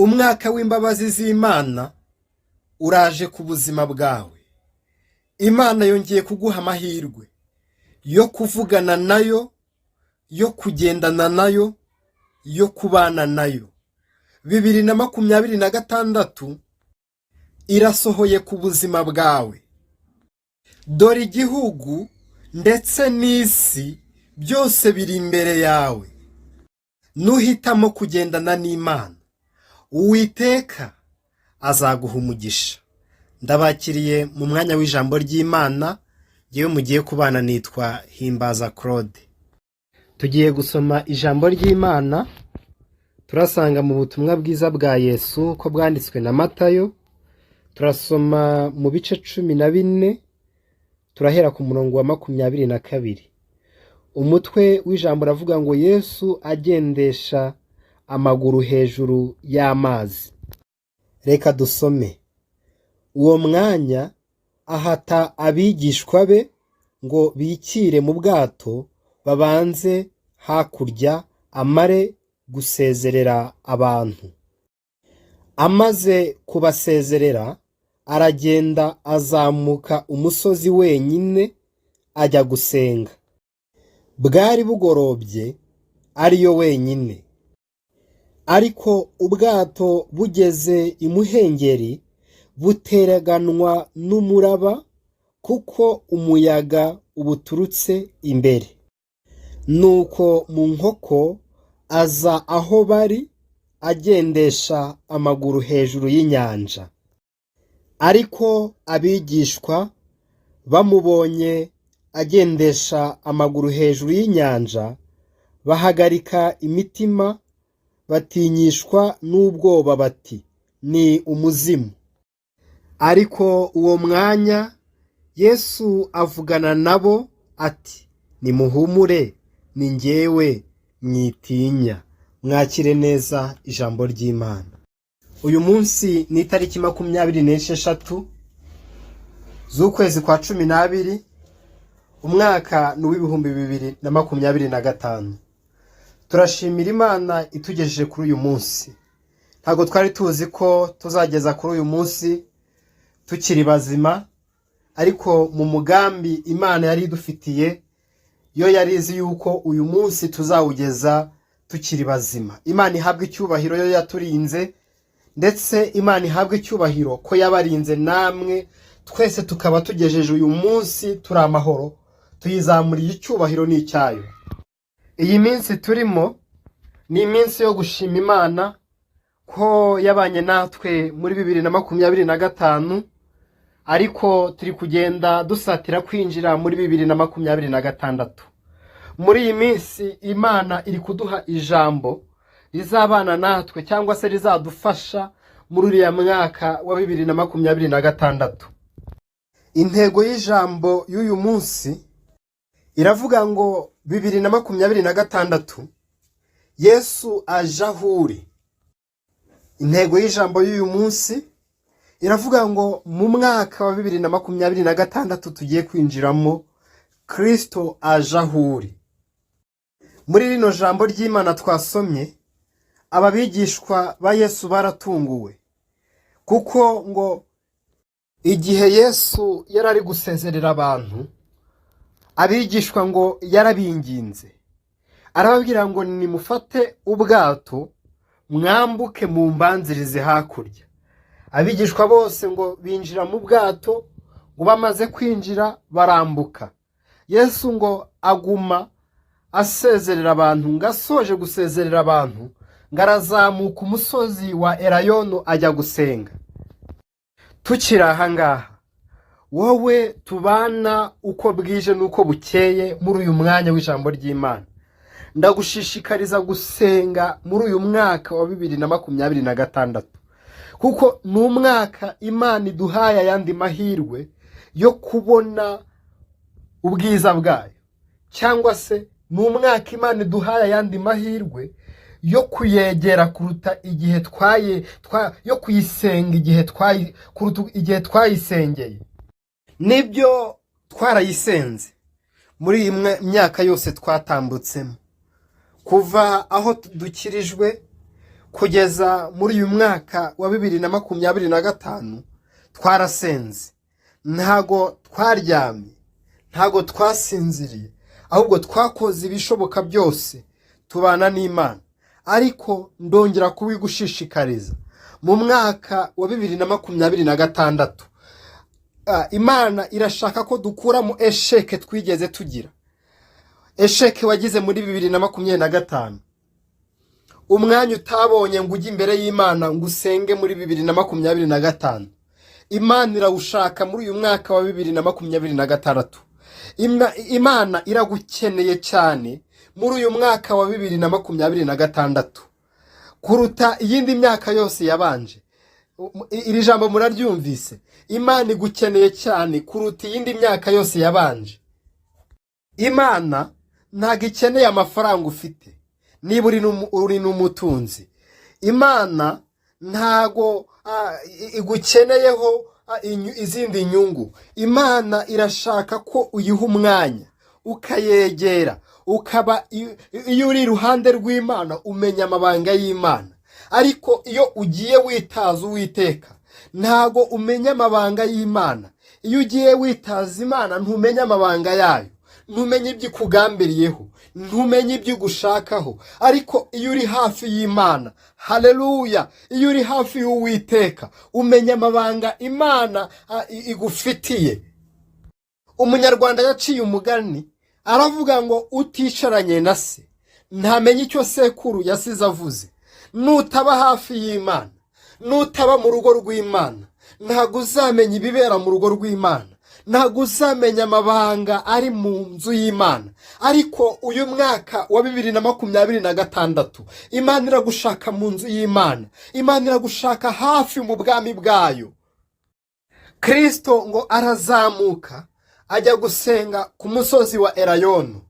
Umwaka w'imbabazi z'Imana uraje ku buzima bwawe. Imana yongeye kuguha amahirwe yo kuvugana nayo, yo kugendana nayo, yo kubana nayo. 2026 irasohoye ku buzima bwawe. Dore igihugu ndetse n'isi byose biri imbere yawe. Nuhitamo kugendana n'Imana, Uwiteka azaguha umugisha. Ndabakiriye mu mwanya w'ijambo ry'Imana, yewe mugiye kubana nitwa Himbaza Claude. Tugiye gusoma ijambo ry'Imana, turasanga mu butumwa bwiza bwa Yesu ko bwanditswe na Matayo, turasoma mu bice 14, turahera ku murongo wa 22. Umutwe w'ijambo uravuga ngo Yesu agendesha amaguru hejuru y'amazi. Reka dusome. Uwo mwanya ahata abigishwa be ngo bikire mu bwato babanze hakurya amare gusezerera abantu. Amaze kubasezerera aragenda azamuka umusozi wenyine ajya gusenga. Bwari bugorobye ariyo wenyine. Ariko ubwato bugeze imuhengeri butereganwa n'umuraba kuko umuyaga ubuturutse imbere. Nuko mu nkoko aza aho bari agendesha amaguru hejuru y'inyanja. Ariko abigishwa bamubonye agendesha amaguru hejuru y'inyanja, bahagarika imitima batinyishwa n'ubwoba bati ni umuzimu. Ariko uwo mwanya Yesu avugana nabo ati nimuhumure, ni njyewe, mwitinya. Mwakire neza ijambo ry'Imana. Uyu munsi ni itariki 26 z'ukwezi kwa 12, umwaka ni uw'2025. Turashimira Imana itugejeje kuri uyu munsi. Ntabwo twari tuzi ko tuzageza kuri uyu munsi tukiri bazima, ariko mu mugambi Imana yari idufitiye, yo yari izi yuko uyu munsi tuzawugeza tukiri bazima. Imana ihabwa icyubahiro yo yaturinze, ndetse Imana ihabwa icyubahiro ko yabarinze namwe, twese tukaba tugejeje uyu munsi turi amahoro, tuyizamuriye icyubahiro ni icyayo. Iyi minsi turimo ni iminsi yo gushima Imana ko yabanye natwe muri 2025, ariko turi kugenda dusatira kwinjira muri 2026. Muri iyi minsi Imana iri kuduha ijambo rizabana natwe cyangwa se rizadufasha muri uriya mwaka wa 2026. Intego y'ijambo y'uyu munsi iravuga ngo 2026 Yesu aje aho uri. Intego y'ijambo y'uyu munsi iravuga ngo mu mwaka wa 2026 tugiye kwinjiramo, Kristo aje aho uri. Muri rino jambo ry'Imana twasomye, aba bigishwa ba Yesu baratunguwe kuko ngo igihe Yesu yari ari gusezerera abantu, abigishwa ngo yarabinginze arababwira ngo nimufate ubwato mwambuke mu mbanzirize hakurya. Abigishwa bose ngo binjira mu bwato, ngo bamaze kwinjira barambuka. Yesu ngo aguma asezerera abantu, ngo asoje gusezerera abantu ngo arazamuka umusozi wa Elayono ajya gusenga. Tukiri aha ngaha, wowe tubana uko bwije n'uko bukeye muri uyu mwanya w'ijambo ry'Imana, ndagushishikariza gusenga muri uyu mwaka wa 2026, kuko ni umwaka Imana iduhaye ayandi mahirwe yo kubona ubwiza bwayo, cyangwa se ni umwaka Imana iduhaye ayandi mahirwe yo kuyegera kuruta igihe twaye yo kuyisenga igihe twayi kuruta igihe twayisengeye. Nibyo, twarayisenze muri iyi myaka yose twatambutsemo, kuva aho dukirijwe, Kugeza muri uyu mwaka wa 2025 twarasenze, ntago twaryamye, ntago twasinziriye, ahubwo twakoze ibishoboka byose tubana n'Imana. Ariko ndongera kubigushishikariza, mu mwaka wa 2026 Imana irashaka ko dukuramo échec twigeze tugira. Échec wagize muri 2025, umwanya utabonye ngo ujye imbere y'Imana ngo usenge muri 2025, Imana irawushaka muri uyu mwaka wa 2026. Imana iragukeneye cyane muri uyu mwaka wa 2026 kuruta iyindi myaka yose yabanje. Iri jambo muraryumvise? Imana igukeneye cyane kuruta iyindi myaka yose yabanje. Imana ntabwo ikeneye amafaranga ufite niba uri n'umutunzi. Imana ntago igukeneyeho izindi nyungu. Imana irashaka ko uyiha umwanya, ukayegera, ukaba iyo uri iruhande rw'Imana umenya amabanga y'Imana. Ariko iyo ugiye witaza Uwiteka, ntago umenya amabanga y'Imana. Iyo ugiye witaza Imana, ntumenya amabanga yayo, ntumenye ibyo ikugambiriyeho, ntumenye ibyo igushakaho. Ariko iyo uri hafi y'Imana, haleluya, iyo uri hafi y'Uwiteka, umenya amabanga Imana igufitiye. Umunyarwanda yaciye umugani aravuga ngo: "Uticaranye na se ntamenya icyo sekuru yasize avuze." Nutaba hafi y'Imana, nutaba mu rugo rw'Imana, ntabwo uzamenya ibibera mu rugo rw'Imana, ntabwo uzamenya amabanga ari mu nzu y'Imana. Ariko uyu mwaka wa 2026 Imana iragushaka mu nzu y'Imana, Imana iragushaka hafi mu bwami bwayo. Kirisito ngo arazamuka ajya gusenga ku musozi wa Elayono.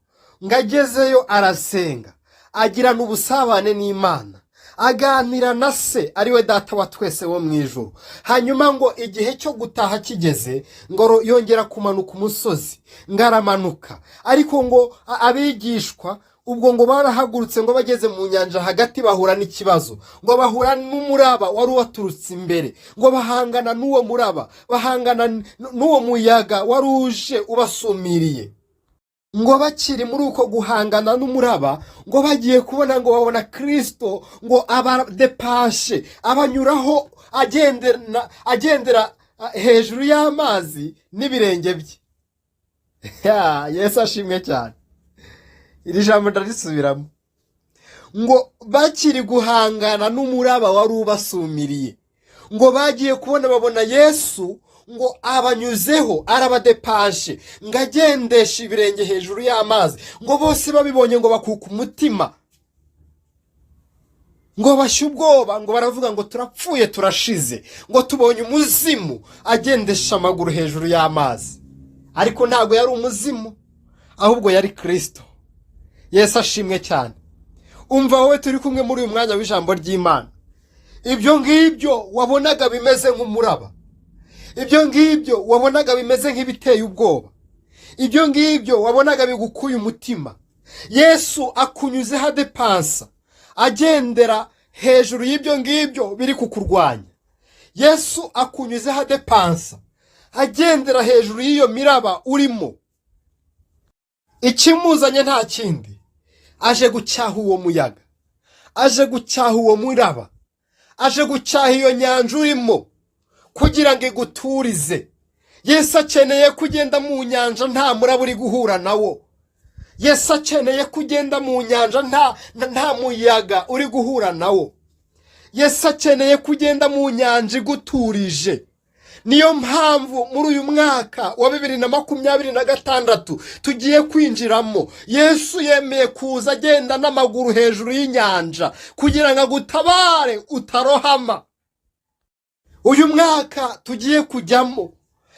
Ngo agezeyo arasenga, agirana ubusabane n'Imana, aganira na Se ariwe Data wa twese wo mu ijuru. Hanyuma ngo igihe cyo gutaha kigeze, ngo yongera kumanuka umusozi, ngo aramanuka. Ariko ngo abigishwa ubwo ngo barahagurutse, ngo bageze mu nyanja hagati bahura n'ikibazo, ngo bahura n'umuraba wari ubaturutse imbere, ngo bahangana n'uwo muraba, bahangana n'uwo muyaga wari uje ubasumiriye. Ngo bakiri muri uko guhangana n'umuraba, ngo bagiye kubona, ngo babona Kirisito ngo abadepashe, abanyuraho agendera hejuru y'amazi n'ibirenge bye. Yesu ashimwe cyane. Iri jambo ndarisubiramo: ngo bakiri guhangana n'umuraba wari ubasumiriye, ngo bagiye kubona babona Yesu ngo abanyuzeho, arabadepashe, ngo agendesha ibirenge hejuru y'amazi. Ngo bose babibonye, ngo bakuka umutima, ngo bashye ubwoba, ngo baravuga ngo: "Turapfuye, turashize," ngo tubonye umuzimu agendesha amaguru hejuru y'amazi. Ariko ntabwo yari umuzimu, ahubwo yari Kirisito. Yesu ashimwe cyane. Umva wowe turi kumwe muri uyu mwanya w'ijambo ry'Imana, ibyo ngibyo wabonaga bimeze nk'umuraba, ibyo ngibyo wabonaga bimeze nk'ibiteye ubwoba, ibyo ngibyo wabonaga bigukuye umutima, Yesu akunyuzeho adepansa, agendera hejuru y'ibyo ngibyo biri kukurwanya. Yesu akunyuzeho adepansa, agendera hejuru y'iyo miraba urimo. Ikimuzanye nta kindi, aje gucyaha uwo muyaga, aje gucyaha uwo muraba, aje gucyaha iyo nyanja urimo kugira ngo iguturize. Yesu akeneye kugenda mu nyanja nta muraba uri guhura nawo. Yesu akeneye kugenda mu nyanja nta muyaga uri guhura nawo. Yesu akeneye kugenda mu nyanja iguturije. Niyo mpamvu muri uyu mwaka wa 2026 tugiye kwinjiramo, Yesu yemeye kuza agenda n'amaguru hejuru y'inyanja kugira ngo agutabare utarohama. Uyu mwaka tugiye kujyamo,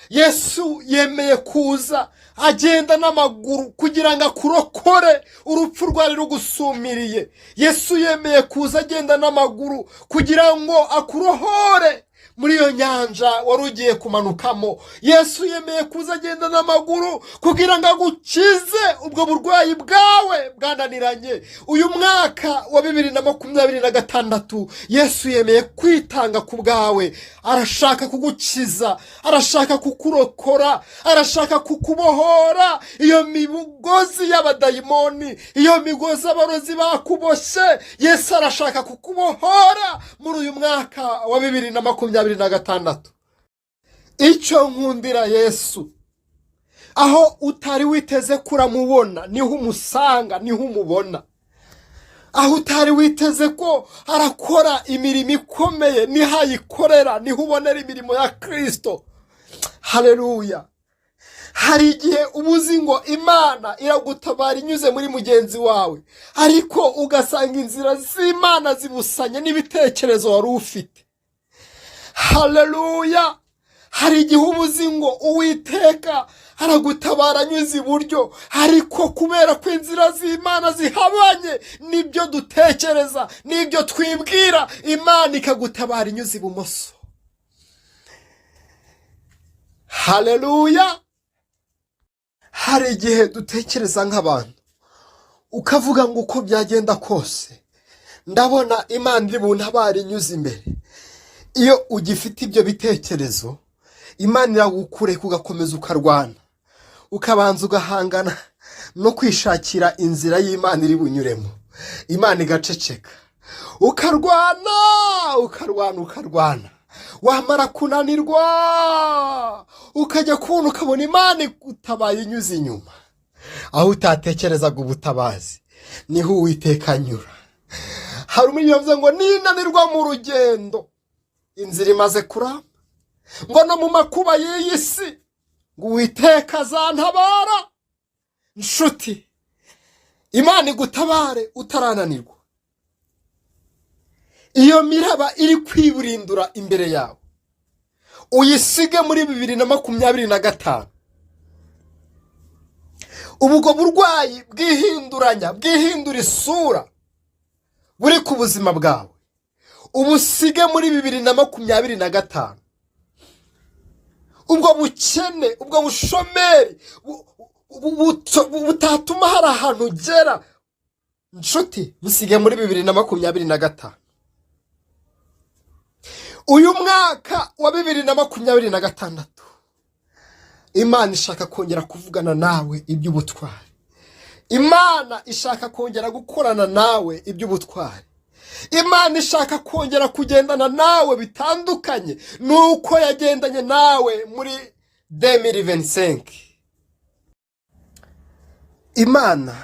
Yesu yemeye kuza agenda n'amaguru kugira ngo akurokore urupfu rwari rugusumiriye. Yesu yemeye kuza agenda n'amaguru kugira ngo akurohore. Muri iyo nyanja wari ugiye kumanukamo, Yesu yemeye kuza agenda n'amaguru kugira ngo agukize ubwo burwayi bwawe bwananiranye. Uyu mwaka wa 2026, Yesu yemeye kwitanga ku bwawe. Arashaka kugukiza, arashaka kukurokora, arashaka kukubohora iyo migozi y'abadayimoni, iyo migozi abarozi bakuboshye. Yesu arashaka kukubohora muri uyu mwaka wa 2026. Icyo nkundira Yesu, aho utari witeze kuramubona niho umusanga, niho umubona. Aho utari witeze ko arakora imirimo ikomeye niho ayikorera, niho ubonera imirimo ya Kirisito. Hareruya! Hari igihe uba uzi ngo Imana iragutabara inyuze muri mugenzi wawe, ariko ugasanga inzira z'Imana zibusanye n'ibitekerezo wari ufite. Hareruya! Hari igihe uba uzi ngo Uwiteka aragutabara anyuze iburyo, ariko kubera ko inzira z'Imana zihabanye n'ibyo dutekereza n'ibyo twibwira, Imana ikagutabara inyuze ibumoso. Hareruya! Hari igihe dutekereza nk'abantu, ukavuga ngo uko byagenda kose ndabona Imana iri buntabare inyuze imbere. Iyo ugifite ibyo bitekerezo, Imana iragukureka ugakomeza ukarwana, ukabanza ugahangana no kwishakira inzira y'Imana iri bunyuremo. Imana igaceceka, ukarwana, ukarwana, ukarwana, wamara kunanirwa ukajya kubona ukabona Imana igutabaye inyuze inyuma. Aho utatekerezaga ubutabazi niho Uwiteka anyura. Hari umuntu yavuze ngo ninanirwa mu rugendo, inzira imaze kuramba, ngo no mu makuba y'iyi si, ngo Uwiteka azantabara. Nshuti, Imana igutabare utarananirwa. Iyo miraba iri kwiburindura imbere yawe uyisige muri 2025. Ubwo burwayi bwihinduranya, bwihindura isura, buri ku buzima bwawe ubusige muri 2025. Ubwo bukene, ubwo bushomeri butatuma hari ahantu ugera, nshuti, busige muri 2025. Uyu mwaka wa 2026, Imana ishaka kongera kuvugana nawe iby'ubutwari. Imana ishaka kongera gukorana nawe iby'ubutwari. Imana ishaka kongera kugendana nawe bitandukanye nuko yagendanye nawe muri 2025. Imana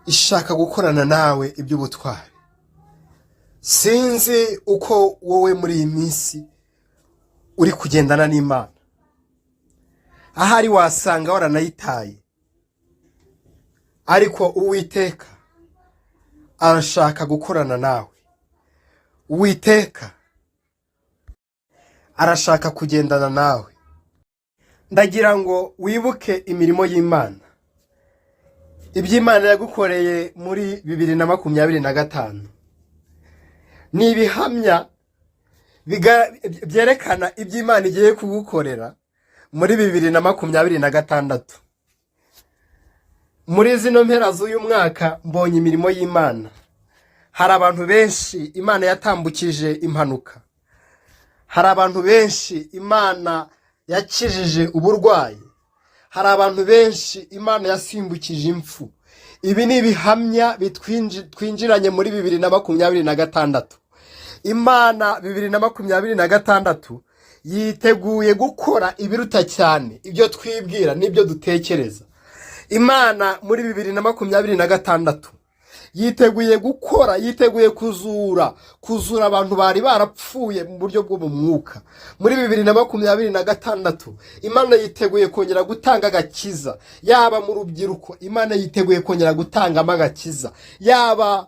ishaka gukorana nawe iby'ubutwari. Sinzi uko wowe muri iyi minsi uri kugendana n'Imana. Ahari wasanga waranayitaye, ariko Uwiteka arashaka gukorana nawe. Uwiteka arashaka kugendana nawe. Ndagira ngo wibuke imirimo y'Imana, ibyo Imana yagukoreye muri 2025 ni ibihamya byerekana ibyo Imana igiye kugukorera muri 2026. Muri zino mpera z'uyu mwaka mbonye imirimo y'Imana. Hari abantu benshi Imana yatambukije impanuka, hari abantu benshi Imana yakijije uburwayi, hari abantu benshi Imana yasimbukije impfu. Ibi ni ibihamya twinjiranye muri 2026. Imana 2026 yiteguye gukora ibiruta cyane ibyo twibwira n'ibyo dutekereza. Imana muri 2026 yiteguye gukora, yiteguye kuzura abantu bari barapfuye mu buryo bwo mu mwuka. Muri 2026 Imana yiteguye kongera gutanga agakiza, yaba mu rubyiruko Imana yiteguye kongera gutangamo agakiza, yaba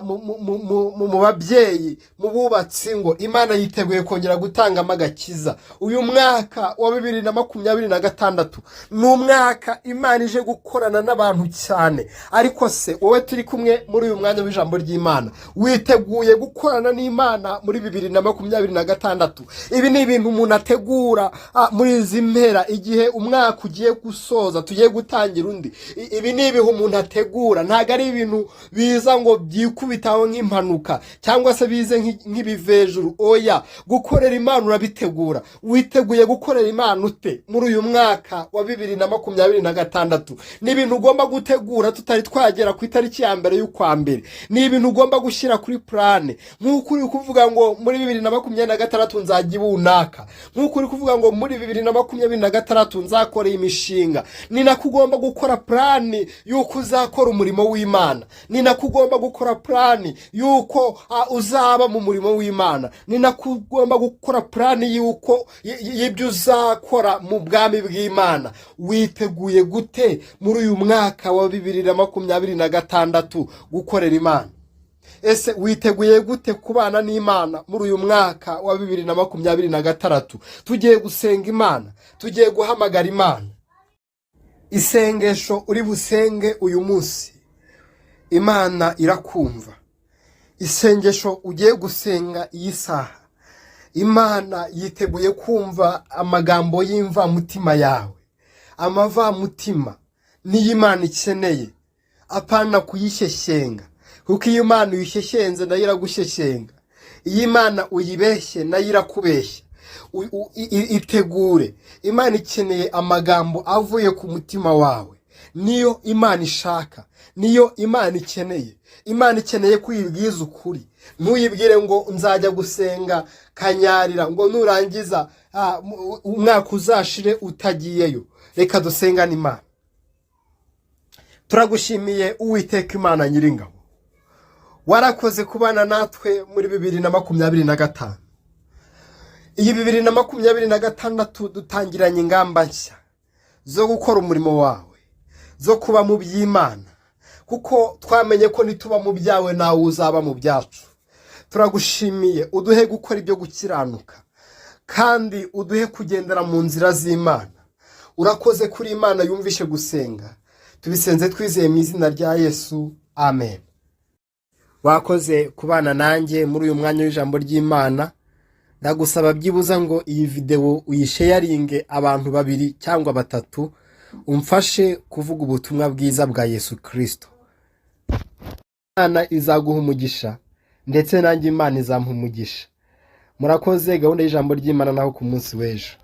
mu babyeyi, mu bubatsi ngo, Imana yiteguye kongera gutangamo agakiza. Uyu mwaka wa 2026 ni umwaka Imana ije gukorana n'abantu cyane. Ariko se wowe turi kumwe muri uyu mwanya w'ijambo ry'Imana, witeguye gukorana n'Imana muri 2026? Ibi ni ibintu umuntu ategura muri izi mpera, igihe umwaka ugiye gusoza, tugiye gutangira undi. Ibi ni ibihe umuntu ategura, ntabwo ari ibintu biza ngo byikubitaho nk'impanuka cyangwa se bize nk'ibivejuru. Oya, gukorera Imana urabitegura. Witeguye gukorera Imana ute muri uyu mwaka wa 2026? Ni ibintu ugomba gutegura tutari twagera ku itariki ya mbere y'ukwa mbere. Ni ibintu ugomba gushyira kuri plan, nk'uko uri kuvuga ngo muri 2026 nzajya ibunaka, nk'uko uri kuvuga ngo muri 2026 nzakora iyi mishinga, ni nako ugomba gukora plan y'uko uzakora umurimo w'Imana, ni nako ugomba gukora plan y'uko uzaba mu murimo w'Imana, ni nako ugomba gukora plan y'uko y'ibyo uzakora mu bwami bw'Imana. Witeguye gute muri uyu mwaka wa 2026 gukorera Imana? Ese witeguye gute kubana n'Imana muri uyu mwaka wa 2026? Tugiye gusenga Imana, tugiye guhamagara Imana. Isengesho uri busenge uyu munsi, Imana irakumva. Isengesho ugiye gusenga iyi saha, Imana yiteguye kumva amagambo y'imvamutima yawe. Amavamutima niyo Imana ikeneye, apana kuyishyeshyenga, kuko iyo Imana uyishyeshyenze nayo iragushyeshyenga. Iyo Imana uyibeshye nayo irakubeshya. Itegure. Imana ikeneye amagambo avuye ku mutima wawe. Niyo Imana ishaka, niyo Imana ikeneye. Imana ikeneye ko uyibwiza ukuri. Ntuyibwire ngo nzajya gusenga Kanyarira, ngo nurangiza umwaka uzashire utagiyeyo. Reka dusengane Imana. Turagushimiye, Uwiteka Imana Nyiringabo, warakoze kubana natwe muri 2025. Iyi 2026 dutangiranye ingamba nshya zo gukora umurimo wawe, zo kuba mu by'Imana, kuko twamenye ko nituba mu byawe nawe uzaba mu byacu. Turagushimiye, uduhe gukora ibyo gukiranuka kandi uduhe kugendera mu nzira z'Imana. Urakoze kuri Imana yumvishe gusenga. Tubisenze twizeye mu izina rya Yesu, amen. Wakoze kubana nanjye muri uyu mwanya w'ijambo ry'Imana. Ndagusaba byibuza ngo iyi videwo uyisharinge abantu babiri cyangwa batatu, umfashe kuvuga ubutumwa bwiza bwa Yesu Kirisito. Imana izaguha umugisha, ndetse nanjye Imana izampa umugisha. Murakoze. Gahunda y'ijambo ry'Imana naho ku munsi w'ejo.